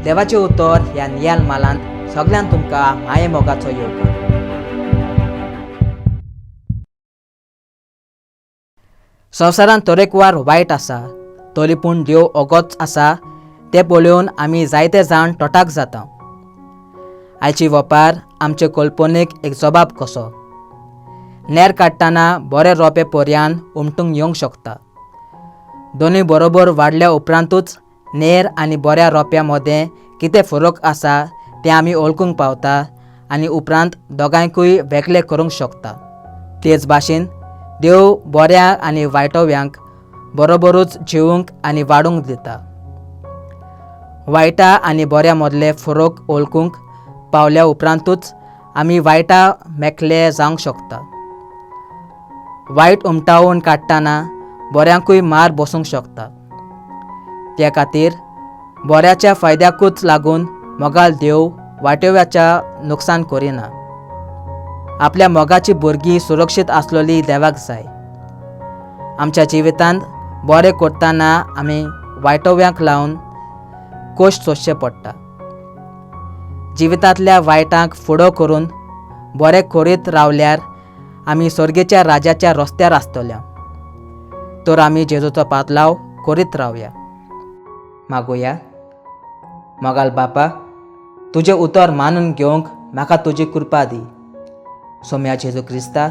देवाचें उतर ह्या नियाल मालांत सगल्यांक तुमकां माये मोगाचो येवकार. संवसारांत तरेकवार वायट आसा तरी पूण देव ओगोच आसा तें पळोवन आमी जायते जाण तटाक जाता. आयची वपार आमचे कल्पनेक एक जबाब कसो नेर काडटना बरे रोपे पर्यान उमटूंक येवंक शकता. दोनूय बरोबर वाडल्या उपरांतूच नेर आनी बऱ्या रोप्या मदें कितें फरक आसा तें आमी वळखूंक पावता आनी उपरांत दोगांयकूय वेगळे करूंक शकता. तेच भाशेन देव बऱ्या आनी वायटव्यांक बरोबरूच जिवूंक आनी वाडूंक दिता. वायटा आनी बऱ्या मदले फरक वळखूंक पावल्या उपरांतूच आमी वायटा मेकले जावंक शकता. वायट उमटावून काडटना बऱ्यांकूय मार बसूंक शकता. त्या खातीर बऱ्याच्या फायद्याकूच लागून मोगाल देव वाटेव्याच्या नुकसान करिना. आपल्या मोगाची भुरगीं सुरक्षीत आसलेली देवाक जाय. आमच्या जिवितांत बरें करतना आमी वायटव्यांक लावन कश्ट सोंसचे पडटा. जिवितांतल्या वायटांक फुडो करून बरें करीत रावल्यार आमी सर्गेच्या राजाच्या रस्त्यार आसतल्या. तर आमी जेजूचो पातलाव करीत रावया. मागुया. मोगाल बापा, तुजें उतर मानून घेवंक म्हाका तुजी कृपा दी. सोम्या जेजू क्रिस्ता,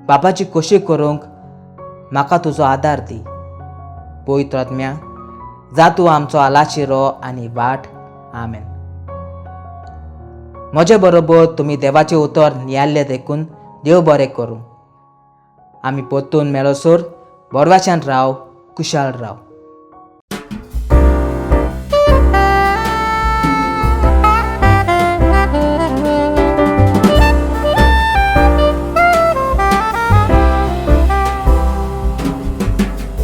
बापाची खोशी करूंक म्हाका तुजो आदार दी. पवित्र आत्म्या, जा तूं आमचो आलाशिरो आनी वाट. आमेन. म्हजे बरोबर तुमी देवाचें उतर नियाळ्ळें देखून देव बरें करूं. आमी परतून मेळसर बरवाच्यान राव, कुशाल राव.